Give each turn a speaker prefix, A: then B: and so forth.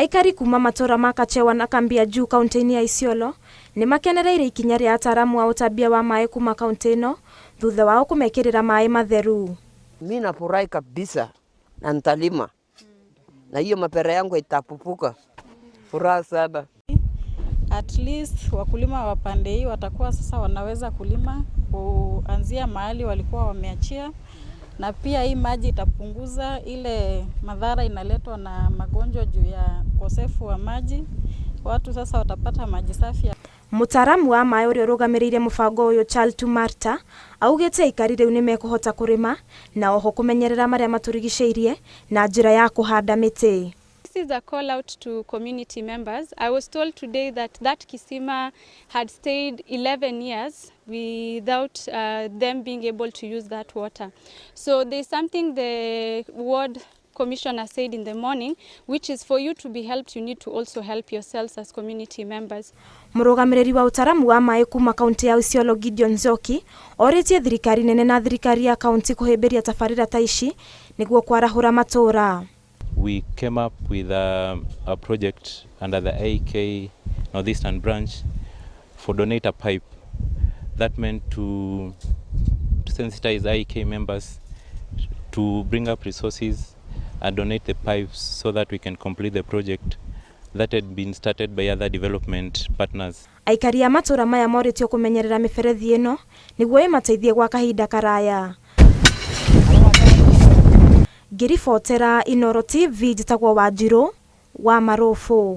A: Aikari kuma matũra ma Kachewa na Kambia Juu kaunti-inĩ ya Isiolo nĩ makenereire ikinya rĩa ataaramu a ũtambia wa maĩ kuma kaunti ĩno thutha wao kũmekĩrĩra maĩ matheru.
B: Mi nafurahi kabisa na nitalima na hiyo mapera yangu itapupuka. Furaha sana.
C: At least wakulima wa pande hii watakuwa sasa wanaweza kulima kuanzia mahali walikuwa wameachia, na pia hii maji itapunguza ile madhara inaletwa na magonjwa juu ya ukosefu wa maji. Watu sasa watapata maji safi.
A: Mũtaaramu wa maĩ ũrĩa ũrũgamĩrĩire mũbango ũyũ Chaltu Marta augĩte aikari rĩu nĩ mekũhota kũrĩma na oho kũmenyerera marĩa matũrigicĩirie na njĩra ya kũhanda mĩtĩ.
D: This is a call out to community members. I was told today that that Kisima had stayed 11 years without them being able to use that water. So there's something the ward commissioner said in the morning, which is for you to be helped, you need to also help yourselves as community members.
A: Mũrũgamĩrĩri wa ũtaramu wa maĩ kuma kaunti ya Isiolo Gideon Nzoki orĩtie thirikari nene na thirikari ya kaunti kũhĩmbĩria tabarĩra ta ici nĩguo kwarahũra matũra.
E: We came up with a project under the AK Northeastern branch for donate a pipe that meant to sensitize IK members to bring up resources and donate the pipes so that we can complete the project that had been started by other development partners.
A: Aikari a matũra maya morĩtio kũmenyerera mĩberethi ĩno nĩguo ĩmateithie gwa kahinda karaya. Ngĩribotera Inooro TV, njĩtagwo Wanjirũ wa Marũbũ.